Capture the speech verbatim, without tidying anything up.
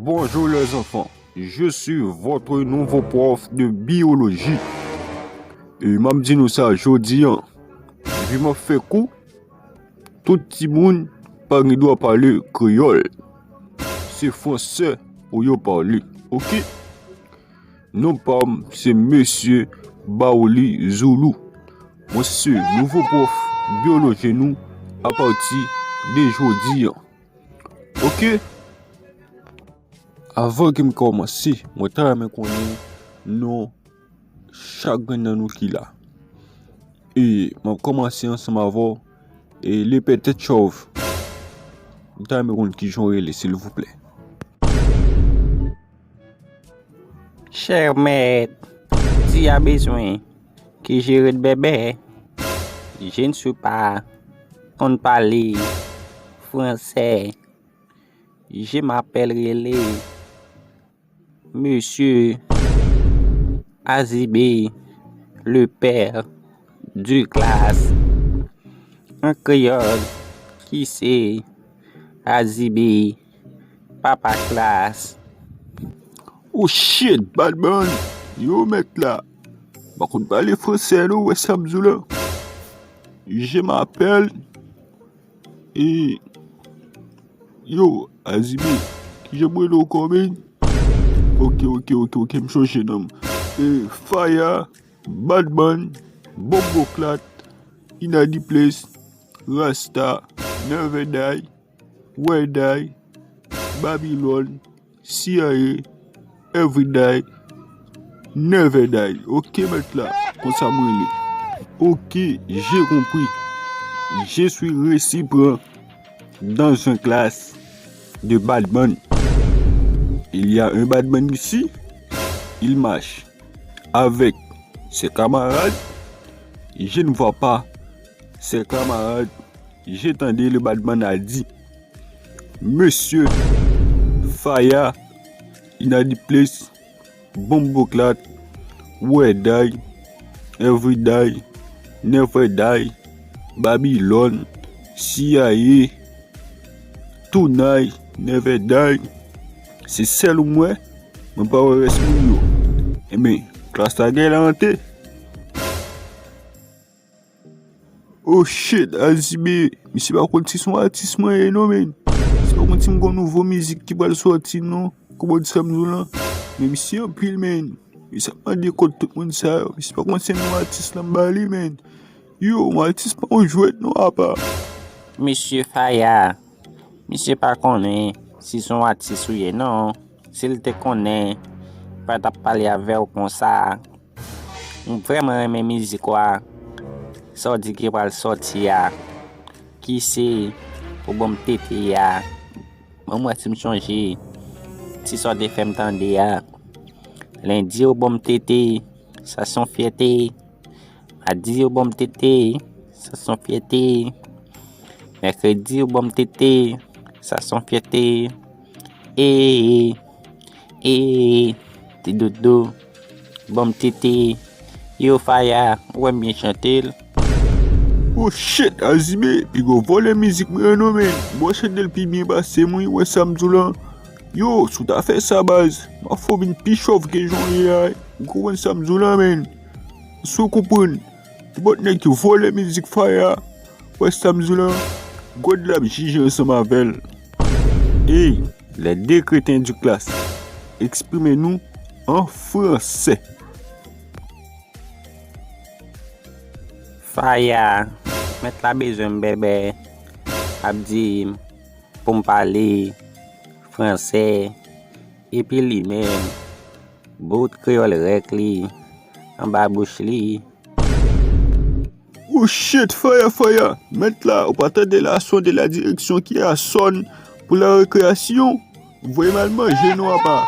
Bonjour les enfants, je suis votre nouveau prof de biologie. E m ap di nou sa jodi an, epi m ap fè kou, tout timoun pa gen dwa pale kreyòl. Se fransè pou yo pale, oke? Non pa m, se mesye Baoli Zoulou. Mwen se nouvo pwof byoloji nou apati de jodi an. Oke? Avan ke m kòmanse, mwen ta renmen konnen non chak grenn nan nou ki la. E m ap kòmanse ansanm avè w, e lepè tèt chòv. M ta renmen konn kijan w rele, silvouplè. Chè mèt, di a bezwen ki jere bèbè. Je ne suis pas, konn pale fransè. Je m'appelle rele Mesye Azibé, le père du classe. An kreyòl, ki se Azibé, papa klas. Oh shit, Badman! Yo mèt la! M pa konn pale fransè non, ou wè sa m di w la. Je m'appelle, e, yo, Azibé, kijan m rele w ankò, man? Oke, oke, oke, oke, m chonje non m. E, Faya, Badman, Bonboklat, Inna the place, Rasta, Never Die, Where Die, Babylon, C I A, Every Die, Never Die. Oke, mèt la, konsa m rele. Oke, j'ai compris. Je suis récipient dans une classe de Badman. Il y a un Badman ici. Il marche avec ses camarades. Je ne vois pas ses camarades. J'ai tande le Badman a di. Mesye Faya, Inna the place, Bonboklat, Where Die, Every Die, Never Die, Babylon, C I A, Tonight, Never Die. Se sèl ou m wè, mwen pa wè rès moun yo. Enben, klas la gen la antre. Oh shit, Azibé, misye pa konn si se yon atis mwen ye non, man. Misye pa konn si m gon nouvo mizik ki pral sòti non. Kòman w di sa m di w lan? Men misye anpil, man. Misye ap mande kòd tout moun sa yo. Misye pa konn se menm atis la m ba li, man. Yo, yon atis pa yon jwèt non, apa. Mesye Faya, misye pa konnen si se yon atis ou ye non. Si l te konnen, li pa t ap pale avè w konsa. M vrèman renmen mizik ou a. Sa w di ki pral sòti a. Ki se ou ban m tete a. Ban m wè si m chonje. Ti sa w te fè m tande a. Lendi ou ban m tete. Sa se yon fyète. Madi ou ban m tete. Sa se yon fyète. Mèkredi ou ban m tete. Sa se yon fyète. Ee, ee, ti doudou, ban m tete. Yo, Faya, ou wè m byen chante l? Oh shit, Azibé, piga w vòlè mizik mwen an non, man. Bon, w chante l pi byen pase m wi, ou wè sa m di w lan. Yo, si w ta fè sa, baz, m ap fè w vin pi chòv ke jan w ye a. Ou konprann sa m di w lan, man? Si w konprann. Nenpòt nèg ki vòlè mizik Faya, wè sa m di w lan, God la ap jije ansanm avè l. Ey, les deux crétins du classe, eksprime nou an fransè. Faya, mèt la bezwen m bèbè, ap di m pou m pale fransè, epi li menm, bout kreyòl rèk li anba bouch li. Oh shit, Faya, Faya, mèt la, ou pa tande la son de la direction qui a sonné pour la récréation? Voye m al manje non, apa.